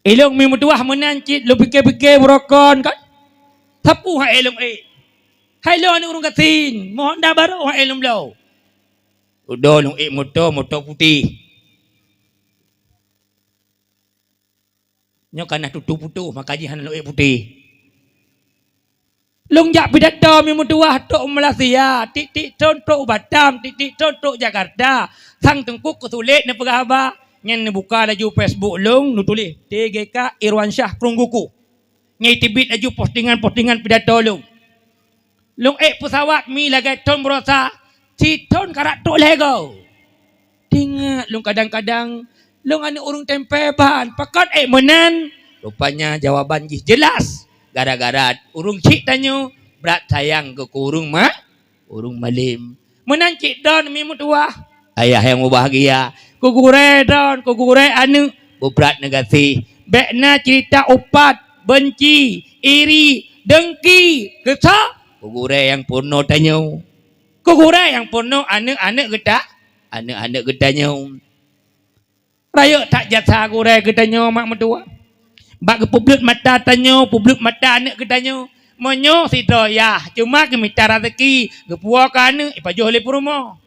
Ilong mi meutuwah meunan cit lôn pike-pike beurokon kan? Sapeue hai ilong ék? Hai lôn aneuëk ureuëng gasien, mohon dah barô hai ilong bloe. Udoe lôn ék moto, moto putéh. Nyoe ka na tutoe putôh, maka jih hana lôn ék putéh. Lôn jak pidato mi meutuwah trok u Malaysia, tieb-tieb thon trok u Batam, tieb-tieb thon trok Jakarta. Sang teungku keusulet neupeugah haba. Nyan neubuka laju Facebook lôn, neutuléh T G K Irwansyah Krungguku. Nyan teubiet laju postingan-postingan pidato lôn. Lôn ék peusawat mi lagée thon beurosa, sithon karat trok lhée goe. Tingat lôn kadang-kadang, lôn aneuëk ureuëng tempe ban, pakon ék meunan? Rupanya jawaban jih jelas, gara-gara ureuëng chik tanyoe brat sayang keu ureuëng ma-, ureuëng malem. Meunan cit droen mi meutuwah, ayah nyang mubahgia, keu gurée droen, keu gurée aneuëk, beubrat neugaséh. Bék na ceurita upat, beunci, iri, deungki, keu soe? Keu gurée nyang peurunoe tanyoe. Keu gurée nyang peurunoe aneuëk-aneuëk geuta-, aneuëk-aneuëk geutanyoe. Rayeuk that jasa gurée geutanyoe mak meutuwah. Bak geupeubleuet mata tanyoe, peubleuet mata aneuëk geutanyoe. Meunyoe sidroe yah cuma geumita raseuki, geupuwoe keu aneuëk, ipajoh lé peurumoh.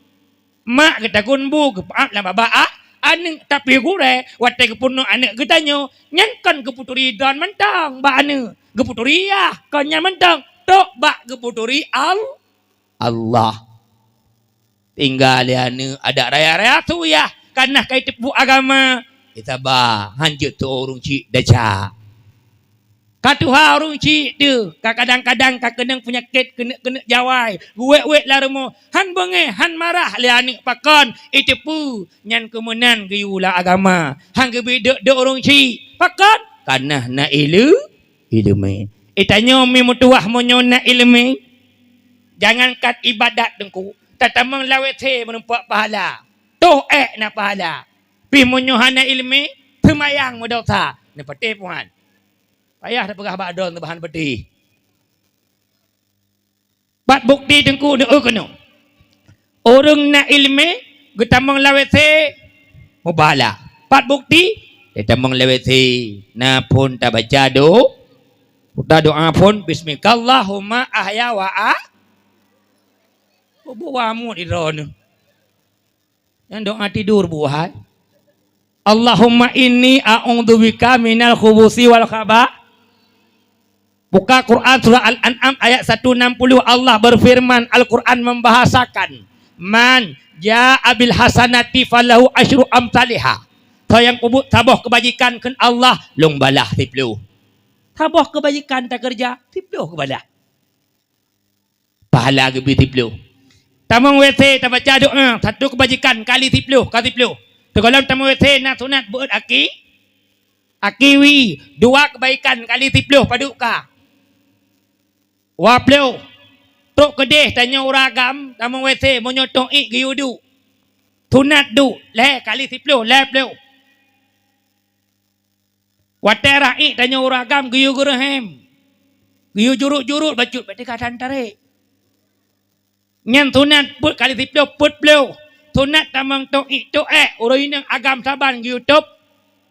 Mak geutagun bu geupeuab lam babah a-, aneuëk, tapi gurée watée geupeurunoe aneuëk geutanyoe, nyan kon geupeuturi droen mantong bak aneuëk, geupeuturi yah kon nyan mantong, trok bak geupeuturi Al-, Allah. Tinggai lé aneuëk adat raya-raya su yah, ka na ka jiteupeue agama, jisaba, hanjeuet teu ureuëng chik desya. Ka tuha ureuëng chik teuh, ka kadang-kadang ka keunong peunyakét keuneuk-keuneuk jawai, geuwék-wék lam rumoh, han beungéh, han marah lé aneuëk pakon, jiteupeue nyan keu meunan geuyue lam agama, han geubri deuek-deuek ureuëng chik. Pakon? Ka na na ileu-, ileumé. Eh, tanyoe mi meutuwah meunyoe na ileumé, jangankan ibadat teungku, tatamong lam W C meureumpok pahala, toh ék na pahala. Pih meunyoe hana ileumé, seumayang meudosa, neupatéh puhan. Payah tapeugah bak droen teubahan peutéh. Pat bukti teungku neueu keunoe? Ureuëng na ileumé geutamong lam W C meupahala. Pat bukti? Geutamong lam W C na phon tabaca do-, tadoa phon, "Bismikallahumma ahya wa a-," bubuwa mut idroe nyoe. Nyang doa tidur buhai. "Allahumma inni a'udzubika minal khubusi wal khaba." Buka Quran surah Al-An'am ayat satu enam puluh, Allah berfirman, Al-Quran membahasakan, "Man jaa bil hasanati falahu asyru amsaliha." Soe nyang peubuet saboh keubajikan kheun Allah, lôn balah siploh. Saboh keubajikan takeureuja, siploh geubalah. Pahala geubri siploh. Tamong W C tabaca doa, satu keubajikan kali siploh, ka siploh. Sigohlom tamong W C na sunat beuet aki, aki wie, dua keubajikan kali siploh padub ka. Dua ploh. Trok keudeh tanyoe ureuëng agam, tamong W C, meunyoe tong iek geuyue duek. Sunat duek, lhée kali siploh, lhée ploh. Watée rhah iek tanyoe ureuëng agam geuyue geureuhem, geuyue jurot-jurot bacut, bék teuka tan tarék. Nyan sunat peuet kali siploh, peuet ploh. Sunat tamong tong iek tôk ék, ureuëng inong agam saban geuyue tôb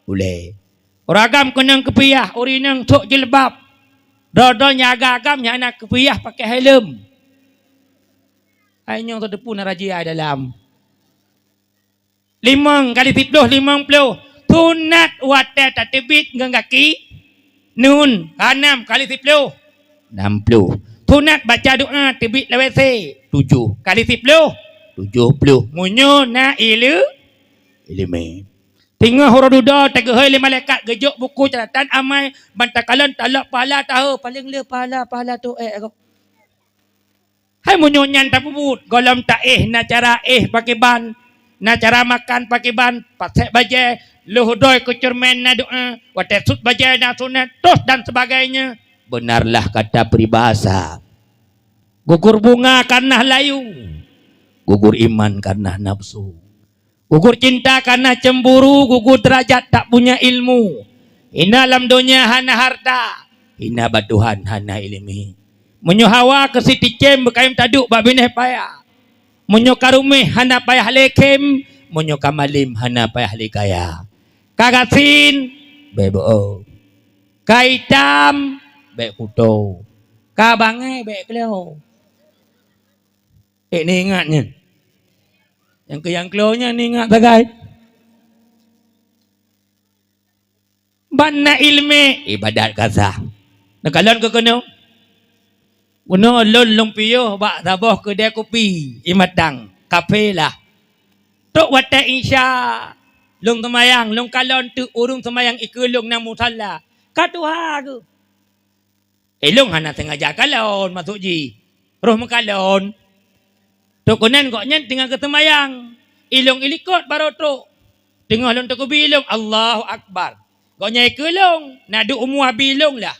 ulée. Ureuëng agam keunong keupiah, ureuëng inong sôk jilbab. Droe-droe nyang agam-agam nyang hana keupiah pakai helm. Hai nyoe tateupeue na razia dalam. Limong kali siploh, limong ploh. Sunat watée tateubiet ngon gaki nun, ka nam kali siploh, nam ploh. Sunat baca doa teubiet lam W C, tujoh kali siploh, tujoh ploh. Meunyoe na ileu-, ileumé. Teungoh uroe dudoe tageuhôi lé malaikat geujok buku catatan amai, ban takalon talok pahala tahu, paleng le pahala, pahala tu ék. Hai meunyoe nyan tapeubuet, gohlom taéh na cara éh pakriban, na cara makan pakriban, pasék bajée, lheuh doi keu ceureumen na doa, watée sut bajée na sunat, toh dan sebagainya, beunarlah kata peribahasa. Gugur bunga karena layu, gugur iman karena nafsu. Gugur cinta karena cemburu, gugur derajat tak punya ilmu. Hina lam donya hana harta, hina bak Tuhan hana ileumé. Meunyoe hawa keu siticém beukayém taduek bak binéh paya. Meunyoe ka ruméh hana payah lé khém, meunyoe ka malém hana payah lé kaya. Ka gasien, bék beuo. Ka itam, bék kuto. Ka bangai, bék kleo. Eh, neuingat nyan. Nyang keu nyang kleo nyan neuingat sagai. Ban na ileumé, ibadat ka sah. Neukalon keu keunoe. Keunoe lôn lôn piôh bak saboh keudè kupi, ié matang, kaphé lah. Trok watèe Isya, Lôn seumayang, lôn kalon teuk ureuëng seumayang ikeue lôn na musalla. Ka tuha geuh. Ilôn hana sengaja kalon, maksud jih roh meukalon. Trok keunan gobnyan teungoh geuseumayang. Ilôn ilikot barô trok. Teungoh lôn teukubi ilôn, Allahu Akbar. Gobnyan ikeue lôn, na duek umu abi lôn lah.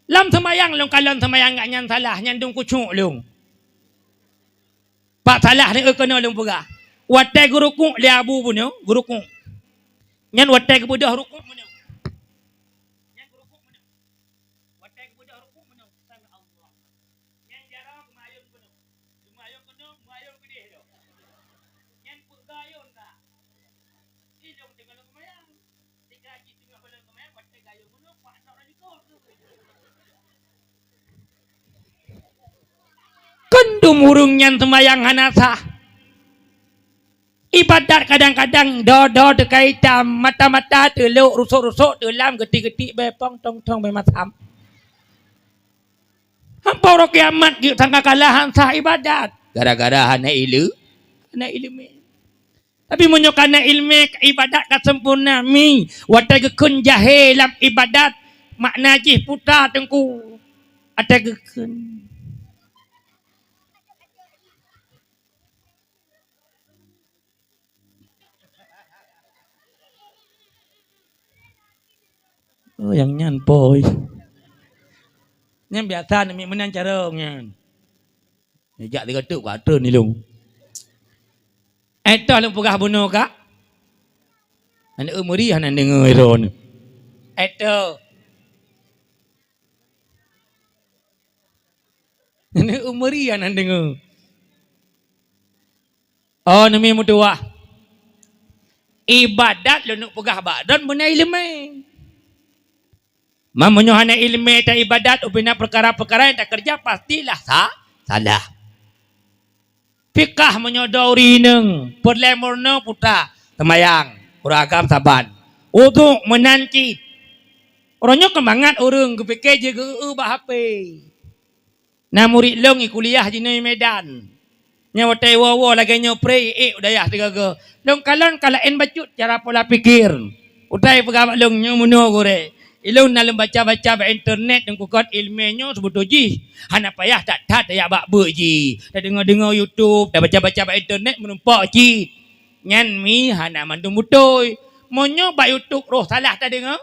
Lam seumayang lôn kalon seumayang gobnyan salah, nyan dum kucok lôn. Pat salah ni keunoe lôn peugah. Watée geurukuk lé abu bunoe, geurukuk. Nyan watée geubeudôh rukuk bunoe. Nyan geurukuk bunoe. Watée geubeudôh rukuk bunoe, sami Allah. Nyan jaroe geumayôn bunoe. Geumayôn bunoe, geumayôn keudeh lom. Nyan peugayôn that. Ilôn teungoh lôn seumayang. Kon dum ureuëng nyan seumayang hana sah. Ibadat kadang-kadang dodo teuka itam, mata-mata teulok, rusok-rusok teulam, geutik-geutik bepong, tong-tong bemasam. Hampa uroe kiamat geuh sangka kalah han sah ibadat gara-gara hana ileumé, hana ileumé. Tapi meunyoe kana ileumé, ibadat ka sempurna mi, watée geukheun jahé lam ibadat, makna jih puta teungku. Watée geukheun. Oh, nyang nyan poi. Nyan biasa neumi meunan carông nyan. Neujak tiga teuk kuatreun ilông. Éh toh lôn peugah bunoe ka? Aneuk meuri hana deungoe droeneuh. Éh toh. Aneuk meuri hana deungoe. Oh, neumi meutuwah. Ibadat lôn neuk peugah bak droen beuna ileumé. Ma meunyoe hana ileumé ta ibadat ubena peukara-peukara nyang takeureuja pastilah sa-, salah. Fikah meunyoe dua uri inong, peureulée meurunoe puta, seumayang, ureuëng agam saban. Uduk meunan cit. Uroe nyoe keumangat ureuëng geupike jigeu-eu bak H P. Na murit lôn i kuliah jinoe Medan. Nyan watée woe-woe lagée nyoe pré ék u dayah sigoe-goe. Lôn kalon ka laén bacut cara pola pikir. Utai peugah bak lôn nyoe meunoe gurée. Ilôn na lôn baca-baca bak internet nyang kukot ileumé nyoe seubeutôi jih. Hana payah that-that tajak bak beuet jih. Tadeungoe-deungoe YouTube, tabaca-baca bak internet meurumpok cit. Nyan mi hana mandum beutôi. Meunyoe bak YouTube roh salah tadeungoe,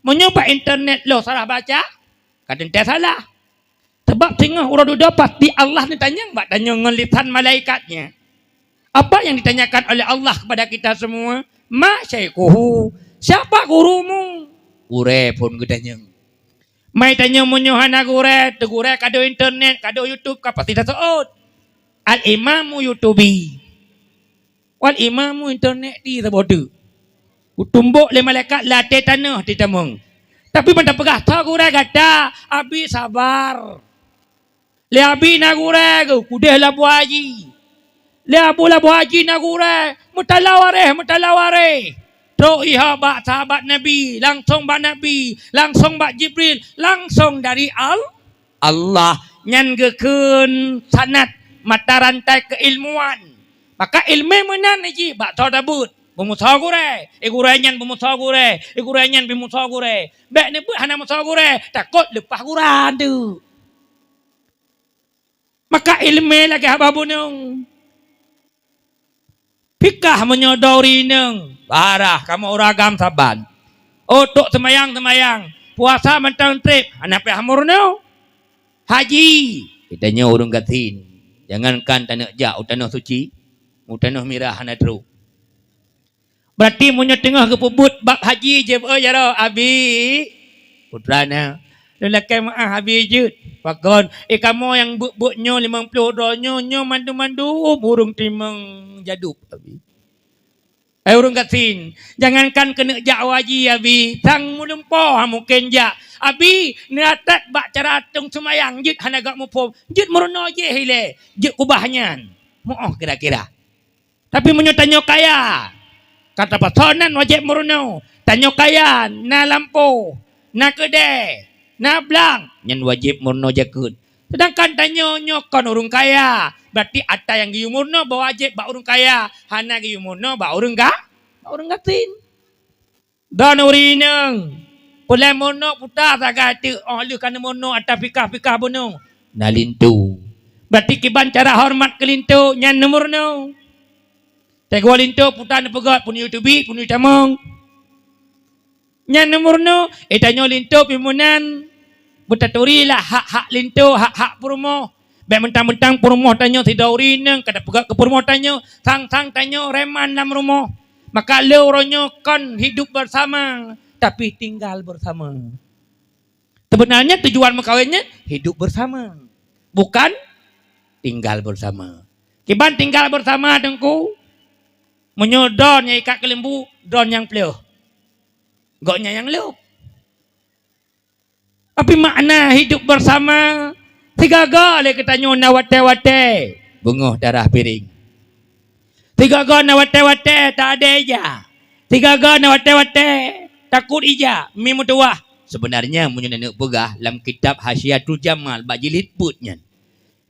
meunyoe bak internet loh salah baca, ka teuntée salah. Sabab singoh uroe dudoe pasti Allah neutanyong bak tanyoe ngon lisan malaikat-Nya. Apa yang ditanyakan oleh Allah kepada kita semua? "Ma syaikhuhu?" Siapa gurumu? Gurée phon geutanyong. Mai tanyoe meunyoe hana gurée, teugurée ka deuh internet, ka deuh YouTube, ka pasti taseuôt. Al-Imamu Yutubi. Wal imamu internet di saboh teuk. Kutumbok lé malaikat lam até tanoh di tamong. Tapi ban tapeugah, "Soe gurée gata?" Abi sabar. Lé abi na gurée geuh, kudeh laboh haji. Lé abu laboh haji na gurée, meutala waréh, meutala waréh. Trok iha bak sahabat Nabi, langsong bak Nabi, langsong bak Jibril, langsong dari Al-, Allah. Nyan geukheun sanad mata rantai keuilmuan. Maka ileumé meunan jih bak soe tabeuet, beumusoe gurée, eh, gurée nyan beumusoe gurée, eh, gurée nyan beumusoe gurée. Bék neubeuet hana musoe gurée, takot leupah gurée teuk. Maka ileumé lagée haba bunong. Pikah meunyoe dua uri inong, barah kamoe ureuëng agam saban. Otok seumayang-seumayang, puasa mantong treb, hana payah meurunoe. Haji, geutanyoe ureuëng gasien, jangankan taneuk jak u tanoh suci, u tanoh mirah hana trok. Beurati meunyoe teungoh geupeubuet bab haji jeuet, "Oh, ya roh, Abi." Putra na, "Lôn lakée meuáh, Abi, jeuet." "Pakon?" "Eh, kamoe nyang beuet-beuet nyoe limong ploh droe nyoe, nyoe mandum-mandum ureuëng timong jadub, Abi." Hai ureuëng gasien, jangankan keuneuk jak u haji, Abi, sang meulumpoe han mungken jak. Abi, neuratat bak cara atong seumayang, jeuet hana gak muphom, jeuet meurunoe jih ilée, jeuet kubah nyan. Meu'oh kira-kira. Tapi meunyoe tanyoe kaya, ka tapasoe nan wajéb meurunoe. Tanyoe kaya, na lampôh, na keudée, na blang, nyan wajéb meurunoe jakeuet. Seudangkan tanyoe nyoe kon ureuëng kaya, beurati atra nyang geuyue meurunoe bak wajéb bak ureuëng kaya, hana geuyue meurunoe bak ureuëng ga-, Ureuëng gasien. Droeneuh ureuëng inong, peulai meurunoe puta sagai teuk, óh lheueh ka neumeurunoe ata pikah-pikah bunoe, na linto. Berarti kiban cara horeumat keu linto nyan neumeurunoe. Teungoh linto puta neupeugét, peuneuk teubiet, peuneuk tamong. Nyan neumeurunoe, eh, tanyoe linto pih meunan. Beutaturi lah hak-hak linto, hak-hak peurumoh. Bék meuntang-meuntang peurumoh tanyoe sidroe ureuëng inong ka tapeugét keu peurumoh tanyoe, sang-sang tanyoe reman lam rumoh. Maka le uroe nyoe kon hidup bersama, tapi tinggal bersama. Sebenarnya tujuan meukawen nyan hidup bersama, bukan tinggal bersama. Kiban tinggal bersama, Teungku, meunyoe droeneuh nyang ikat keuleumbu, droeneuh nyang pleueh, gobnyan nyang lhôb. Tapi makna hidup bersama, sigaga lé geutanyoe na watée-watée beungoh darah piréng. Sigaga na watée-watée ta-adée ija. Sigaga na watée-watée takot ija, mi meutuwah. Sebenarnya meunyoe neuneuk peugah lam kitab Hasyiatul Jamal bak jilid peuet nyan,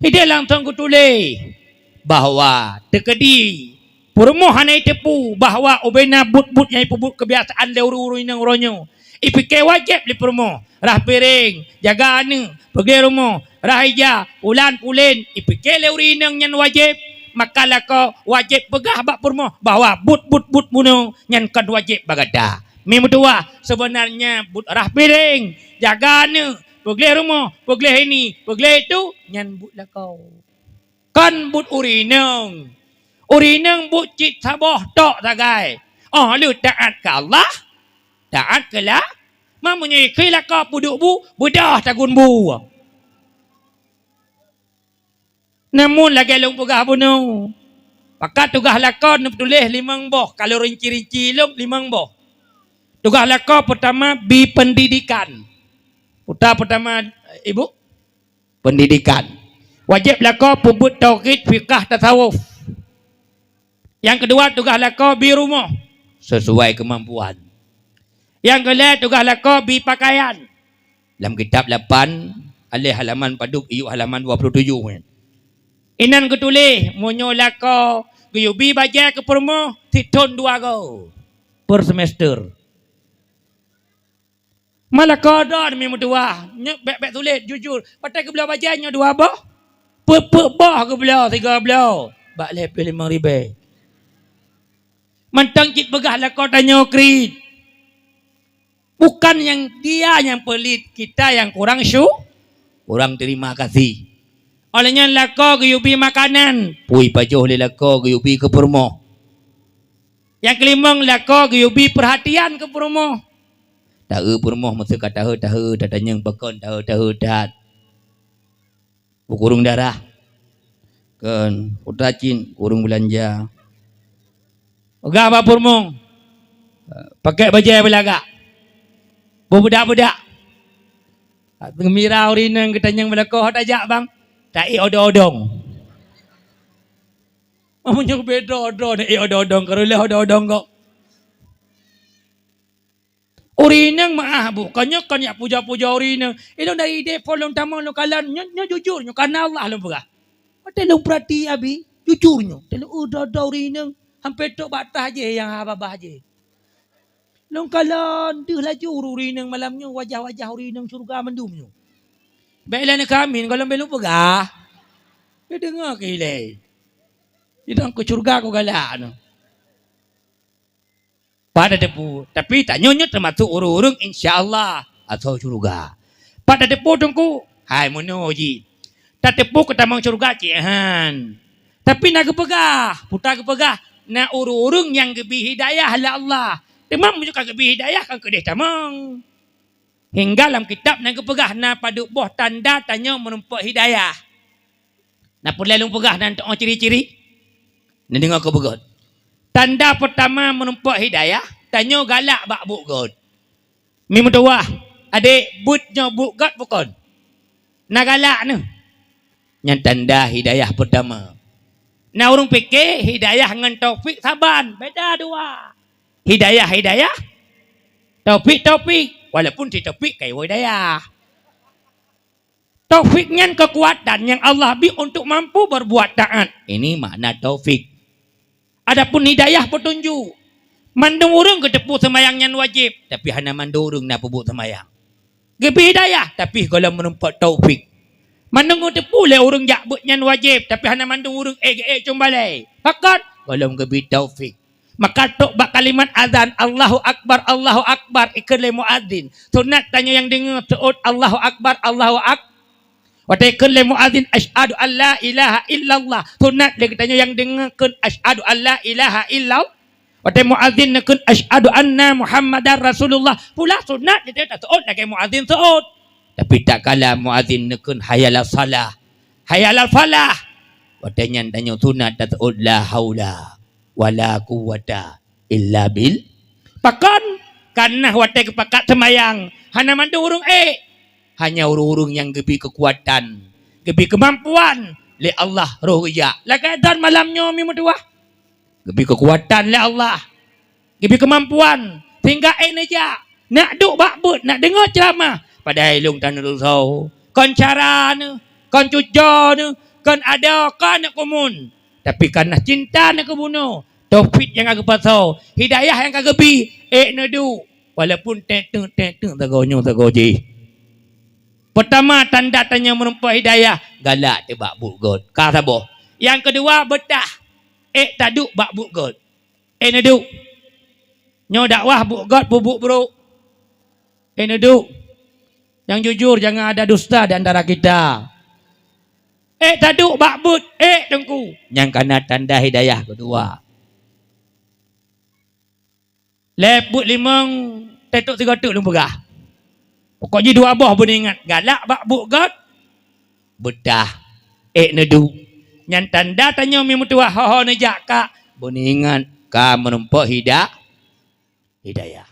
ideh langsong geutuléh bahwa teukeudi peurumoh hana jiteupeue bahwa ubena buet-buet nyang jipeubuet keubiasaan lé ureuëng-ureuëng inong uroe nyoe, jipike wajéb lé peurumoh, rhah piréng, jaga aneuëk, peugleh rumoh, rhah ija, pulan pulen, jipike lé ureuëng inong nyan wajéb, maka lakoe wajéb peugah bak peurumoh bahwa buet-buet-buet bunoe nyan kon wajéb bak gata. Mi meutuwah, sebenarnya buet rhah piréng, jaga aneuëk, peugleh rumoh, peugleh ini, peugleh itu, nyan buet lakoe. Kon buet ureuëng inong. Ureuëng inong buet cit saboh tok sagai. Óh lheueh taát keu Allah, taát keu la-, ma meunyoe ikheun lakoe peuduek bu, beudôh tagun bu. Namun lagée lôn peugah bunoe, pakat tugaih lakoe neupeutuléh limong boh, ka lôn rinci-rinci lom limong boh. Tugaih lakoe peutama bi pendidikan. Puta peutama, Ibu, pendidikan. Wajéb lakoe peubuet tauhid, fikah, tasawuf. Nyang keudua, tugaih lakoe bi rumoh sesuai keumampuan. Nyang keulhée, tugaih lakoe bi pakaian. Lam kitab lapan, aléh halaman padub, iyup halaman dua puluh tujoh nyan. Inan geutuléh, meunyoe lakoe geuyue bi bajée keu peurumoh, sithon dua goe per semester. Ma lakoe droeneuh mi meutuwah, nyoe bék-bék sulet, jujur. Patai geubloe bajée nyoe dua boh? Peuet-peuet boh geubloe, sigoe bloe bak lhée ploh limong ribée. Mantong cit peugah lakoe tanyoe kriet. Bukan nyang dia nyang pelit, kita nyang kurang syu-, kurang terima kasih. Óh lheueh nyan lakoe geuyue bi makanan, pui pajoh lé lakoe geuyue bi keu peurumoh. Nyang keulimong, lakoe geuyue bi peurhatian keu peurumoh. Taeu peurumoh meuseu ka tahe-tahe, tatanyong pakon tahe-tahe that. Beukureueng darah. Kon, kuta cit, kureueng beulanja. Peugah bak peurumoh, pakèk bajée beulagak. Beubedak-bedak. Geumbira ureueng inong geutanyong bak lakoe, "Ho tajak, Bang?" "Taék odong-odong." Meunyoe beda droe neuék odong-odong, ka reuloh odong-odong gob. Ureueng inong meu'ah, Bu, kon nyoe kon jak puja-puja ureueng inong. Ilôn dari idéh phon lôn tamong lôn kalon, nyoe, nyoe jujur, nyoe kareuna Allah lôn peugah. Watèe lôn peurati, Abi, jujur nyoe. Watèe lôn, eu, droe-droe ureueng inong, hampé trok bak atah jih nyang haba bah jih. Lôn kalon deuh laju ureueng inong malam nyoe, wajah-wajah ureueng inong syeuruga mandum nyoe. Bèk ilèe neukamin, gohlom bèk lôn peugah. Bèk deungö keu ilèe. Sidang keu syeuruga keu galak nyoe. Pat tateupeue, tapi tanyoe nyoe teumasok ureueng-ureueng insya Allah asoe syeuruga. Pat tateupeue Teungku, hai meunoe jih. Tateupeue keu tamong syeuruga cit han. Tapi na geupeugah, peue ta geupeugah, na ureueng-ureueng nyang geubri hidayah lé Allah. Teuma meunyoe ka geubri hidayah kan keudeh tamong. Hingga lam kitab na geupeugah na padub boh tanda tanyoe meurumpok hidayah. Na peureulèe lôn peugah nan teu'oh ciri-ciri? Neudeungö keu beugöt. Tanda peurtama meurumpok hidayah, tanyoe galak bak buet göt. Mi meutuwah, adék, buet nyoe buet göt bukon? Na galak neuh. Nyan tanda hidayah peurtama. Na ureueng pike hidayah ngon taufik saban, beda dua. Hidayah, hidayah, taufik, taufik. Walaupun si taufik ka jiwoe hidayah. Taufik nyan keukuatan nyang Allah bri untuk mampu berbuat taat. Ini makna taufik. Adapun hidayah, petunjuk, Mandum ureuëng geuteupeue seumayang nyan wajéb, tapi hana mandum ureuëng na peubuet seumayang. Geubri hidayah, tapi gohlom meurumpok taufik. Mandum geuteupeue lé ureuëng jak beuet nyan wajéb, tapi hana mandum ureuëng ék geuék cong balée. Pakon? Gohlom geubri taufik. Maka trok bak kalimat azan, "Allahu Akbar, Allahu Akbar," ikheun lé muazin. Sunat tanyoe nyang deungoe seuôt, "Allahu Akbar, Allahu Ak-," watée kheun lé muazin, "Asyhadu an la ilaha illallah," sunat lé geutanyoe nyang deungoe kheun, "Asyhadu an la ilaha illallah." Watée muazin neukheun, "Asyhadu anna Muhammadar Rasulullah," pula sunat lé tanyoe taseuôt lagée muazin seuôt. Tapi tatkala muazin neukheun, "Hayya 'alas shalah, hayya 'alal falah," watée nyan tanyoe sunat taseuôt, "La haula wala quwwata illa bil." Pakon? Kareuna watée geupakat seumayang, hana mandum ureuëng ék. Hanya ureuëng-ureuëng nyang geubri keukuatan, geubri keumampuan lé Allah roh geujak. Lagée dan malam nyoe mi meutuwah. Geubri keukuatan lé Allah, geubri keumampuan, sehingga ék neujak, nak duek bak beuet, nak deungoe ceuramah. Padahai lôn taneurusoe, kon cara neuh, kon cuco neuh, kon adoe, kon aneuk kumun. Tapi kareuna cinta neuh keu bunoe, taufik nyang ka geupasoe, hidayah nyang ka geubri, ék neuduek, walaupun teuk-teuk, teuk-teuk, sagoe nyoe, sagoe jih. Peutama tanda tanyoe meurumpok hidayah, galak teuh bak buet gét. Ka saboh. Nyang keudua, beutah. Ék taduek bak buet gét. Ék neuduek. Nyoe dakwah buet gét, peubuet brok. Ék neuduek. Nyang jujur, jangan ada dusta di antara kita. Ék taduek bak buet, ék teungku. Nyang kana tanda hidayah keudua. Lhée buet limong, teuk-teuk sigoe teuk lôn peugah. Pokok jih dua boh beuneuingat, galak bak buet gét, beutah, ék neuduek. Nyan tanda tanyoe mi meutuwah, ho-ho neujak ka beuneuingat ka meurumpok hida-, hidayah.